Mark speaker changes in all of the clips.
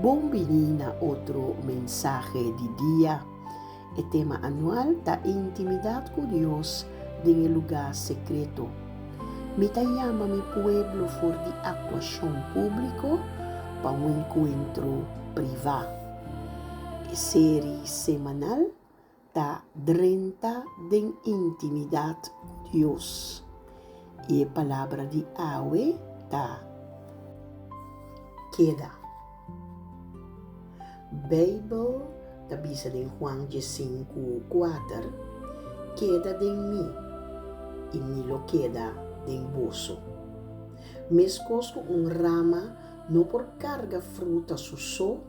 Speaker 1: Bon bini na otro mensahe di dia. E tema anual ta Intimidat ku Dios den e lugá sekreto. Mi ta yama mi pueblo for di aktuashon públiko pa un enkuentro privá. E seri semanal ta drenta den intimidat ku Dios. I e palabra di awe ta, Keda. Beibel ta bisa den Juan diesinku kuater, Keda den mi, i mi lo keda den boso. Meskos ku un rama no por karga fruta su so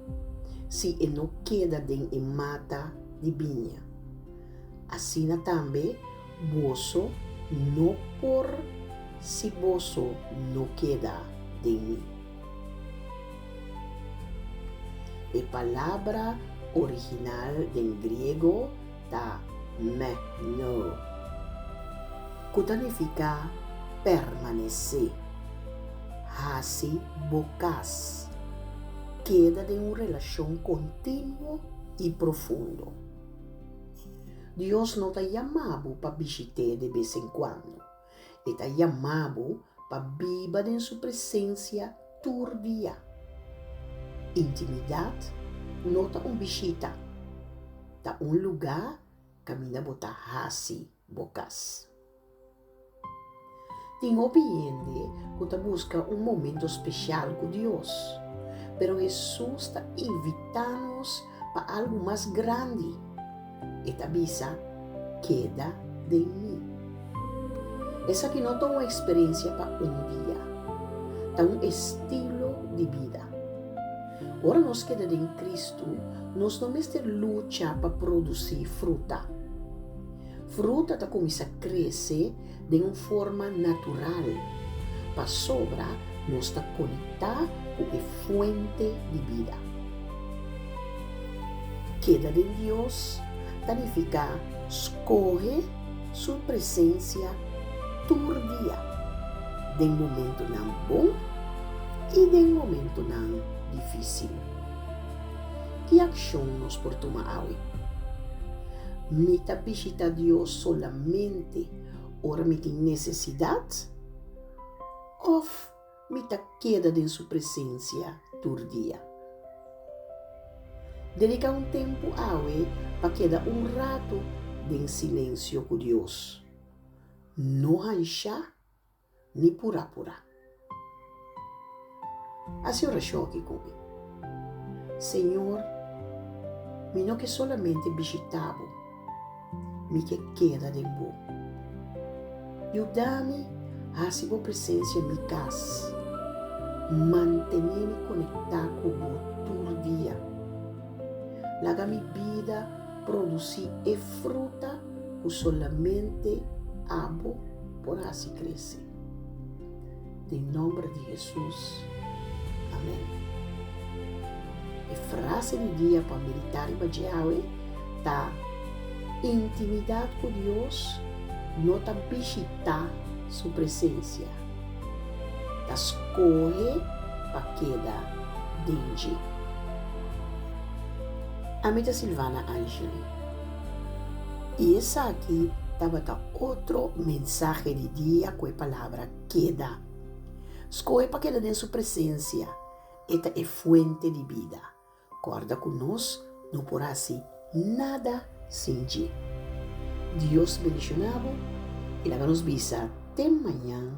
Speaker 1: si e no keda den e mata di biña. Asina tambe boso no por si boso no keda den mi. E palabra original den griego ta meno, ku ta nifiká permanesé, hasi bo kas, keda den un relashon kontinuo i profundo. Dios no ta yama bo pa bishit'é de bes en kuando. E ta yama bo pa biba den su presensia tur dia. Intimidat no ta un bishita, ta un lugá kaminda bo ta hasi bo kas. Tin hopi hende ku ta buska un momento spesial ku Dios, pero Hesus ta invitá nos pa algu mas grandi. E ta bisa, Keda den mi. Esaki no ta un eksperensia pa un dia, ta un estilo di bida. Ora nos keda den Kristu, nos no mester lucha pa produsí fruta. Fruta ta kuminsá krese den un forma natural, pasobra nos ta konektá ku e fuente di bida. Keda den Dios ta nifiká skohe su presensia tur dia, den momentunan bon i den momentunan difísil. Ki akshon nos por tuma awe? Mi ta bishita Dios solamente ora mi tin nesesidat òf mi ta keda den su presensia tur dia? Dediká un tempu awe pa keda un ratu den silensio ku Dios. No hanshá ni purá purá. Hasi orashon aki ku mi. Señor, mi no ke solamente bishitá bo, mi ke keda den bo. Yuda mi hasi bo presensia mi kas. Mantené mi konektá ku bo tur dia. Laga mi bida produsí e fruta ku solamente abo por hasi krese. Den nomber di Hesus, amen. E frase di dia pa meditá riba dje awe ta, Intimidat ku Dios no ta bishitá su presensia, ta skohe pa keda den dje. Ami ta Silvana Angeli. I esaki tabata otro mensahe di dia ku e palabra keda. Skohe pa keda den su presensia, e ta e fuente di bida. Kòrda ku nos no por hasi nada sin dje. Dios bendishoná bo i laga nos bisa te mañan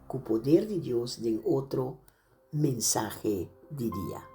Speaker 1: ku poder di Dios den otro mensahe di dia.